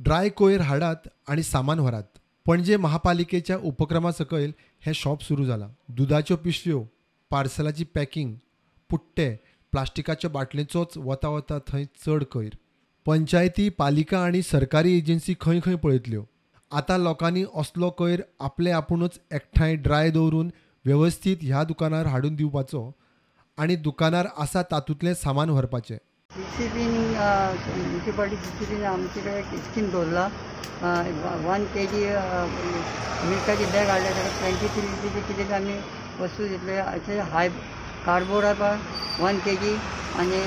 Dry कोयर हाडात आनी सामान व्हरात. पणजे महापालिकेच्या उपक्रमा सकयल हें शॉप सुरू जालां. दुदाच्यो पिशव्यो, पार्सलाची पॅकिंग, पुट्टे, प्लास्टिकाच्या बाटलेचोच वता वता थंय चड कोयर. पंचायती, पालिका आनी सरकारी एजन्सी खंय खंय पळयतल्यो. आतां लोकांनी असलो कोयर आपले आपुणूच एकठांय ड्राय दवरून वेवस्थीत ह्या दुकानार हाडून दिवपाचो आनी दुकानार आसा तातूंतलें सामान व्हरपाचें. जीसीबीन म्युनिसिपालिटी जीसीबीन आमचे कडेन एक स्कीम दवरला. 1 kg मिल्काची बॅग हाडले जाल्यार 23 रुपीज कितें आमी वस्तू दितले. अशें हाय कार्डबोर्ड आसा 1 kg आनी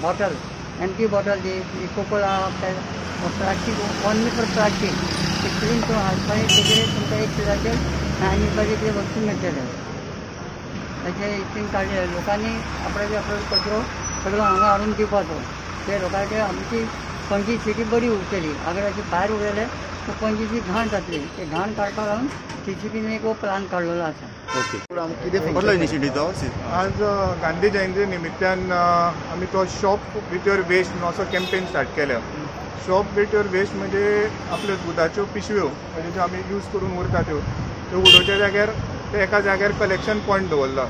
बॉटल, एम्प्टी बॉटल ती Coca Cola, plastic, only for plastic ते क्लीन करून हाडपाचें. तेजेर तुमकां 1 किलाचेर 9 रुपयाचे कितें वस्तू मेळटले. अशें स्कीम काडले. लोकांनी आपणाचे आपलो कचरो सगळो हांगा हाडून दिवपाचो. ते लोकांचे आमची पणजी सिटी बरी उरतली. अगर अशी भायर उडयले तर पणजीची घाण जातली. ते घाण काडपाक लागून टीसीपीन एक प्लान काडलेलो आसा. आज गांधी जयंती निमित्तान आमी तो शॉप विथ your waste म्हणून असो कॅम्पेन स्टार्ट केल्या. शॉप विथ your waste म्हणजे आपल्यो दुदाच्यो पिशव्यो म्हणजे ज्यो आमी यूज करून उरता त्यो त्यो उडोवच्या जाग्यार ते एका जाग्यार कलेक्शन पॉयंट दवरला.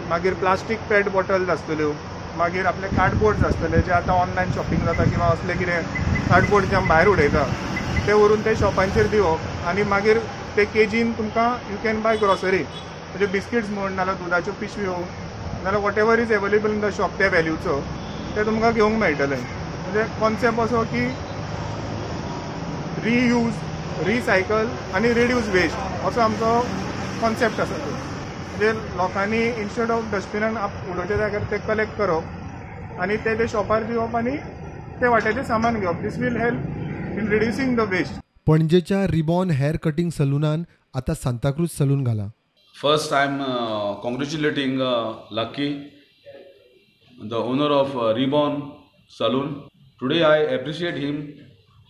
मागीर प्लास्टीक पेट बॉटल्स आसतल्यो, मागीर आपले कार्डबोर्ड्स आसतले जे आतां ऑनलायन शॉपिंग जाता किंवा असले कितें कार्डबोर्ड जे आमी भायर उडयता ते व्हरून ते शॉपांचेर दिवप आनी मागीर ते केजीन तुमकां you can buy grocery म्हणजे बिस्किट्स म्हण, नाल्यार दुदाच्यो पिशव्यो, नाल्यार whatever is available in the shop त्या व्हॅल्यूचो ते तुमकां घेवंक मेळटले. म्हणजे कॉन्सेप्ट असो की रियूज, रिसायकल आनी रिड्यूस वेस्ट असो आमचो कॉन्सेप्ट आसा. तो म्हणजे लोकांनी इन्स्टेड ऑफ डस्टबिनान उडोवच्या जाग्यार ते कलेक्ट करप आनी ते शॉपार दिवप आनी ते वाट्याचें सामान घेवप. This will help in reducing the waste. पणजेच्या रिबॉन हेअर कटिंग सलूनान आतां सांताक्रूज सलून घाला. First I am congratulating Lucky, the owner of Reborn Salon. Today I appreciate him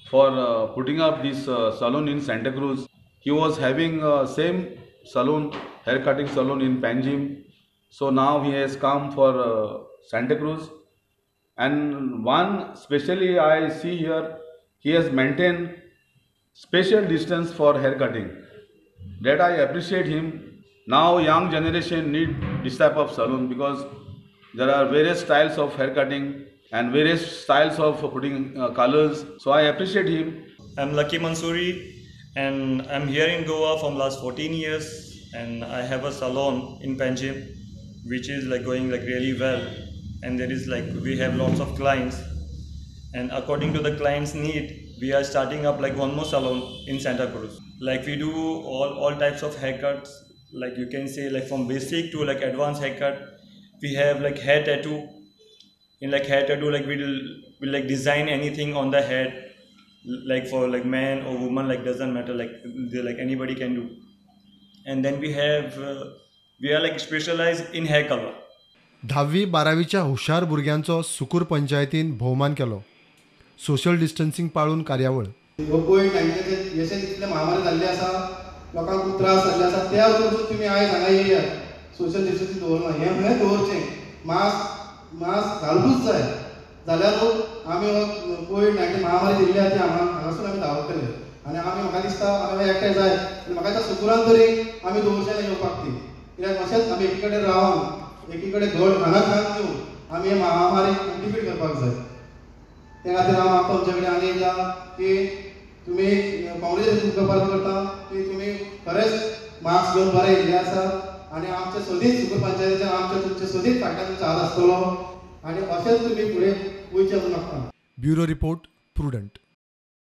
for putting up this salon in Santa Cruz. He was having same salon, hair cutting salon in Panjim. So now he has come for Santa Cruz. And one specially I see here, he has maintained special distance for hair cutting. That I appreciate him. Now young generation need this type of salon because there are various styles of hair cutting and various styles of putting colors. So I appreciate him. I'm Lucky Mansoori and I'm here in Goa from last 14 years and I have a salon in Panjim which is like going like really well, and there is like we have lots of clients, and according to the clients' need we are starting up like one more salon in Santa Cruz. Like we do all types of haircuts, like you can say like from basic to like advanced haircut. We have like hair tattoo. In like hair tattoo, like we'll like design anything on the head, like for like man or woman, like doesn't matter, like they like anybody can do. And then we have we are like specialized in hair color. 10वी 12वीच्या हुशार भुरग्यांचो सुकूर पंचायतीन भोवमान केलो. Social distancing पाळून कार्यावळ. हो कोविड-19 जशें इतले महामारी जाल्ली आसा, लोकांक खूब त्रास जाल्ले आसा, त्या वचून तुमी आयज हांगा येयात. सोशल डिस्टन्सिंग दवरना, हें खंय दवरचें, मास्क घालपूच जाय, जाल्यार आमी हो कोविड-19 महामारी दिल्ली आसा ती हांगासून आमी धांवतले. आनी आमी म्हाका दिसता आमी एकठांय जाय आनी म्हाका दिसता सुकुरान तरी आमी दवरचें ना येवपाक ती, कित्याक अशेंच आमी एकी कडेन रावन एकी कडेन घट खाणाक खाण दिवन आमी हे महामारी डिफीट करपाक जाय. त्या खातीर हांव मागता तुमचे कडेन आनी एकदां की तुमी कॉंग्रेस तुमकां परत करता की तुमी खरेंच मास्क घेवन बरें येयल्ले आसा आनी आमचे सदींच सुकूर पंचायतीचे आमचे तुमचे सदींच फाटल्यान तुमचो हात आसतलो आनी अशेंच तुमी फुडें वयचें म्हूण मागता. Bureau report, Prudent.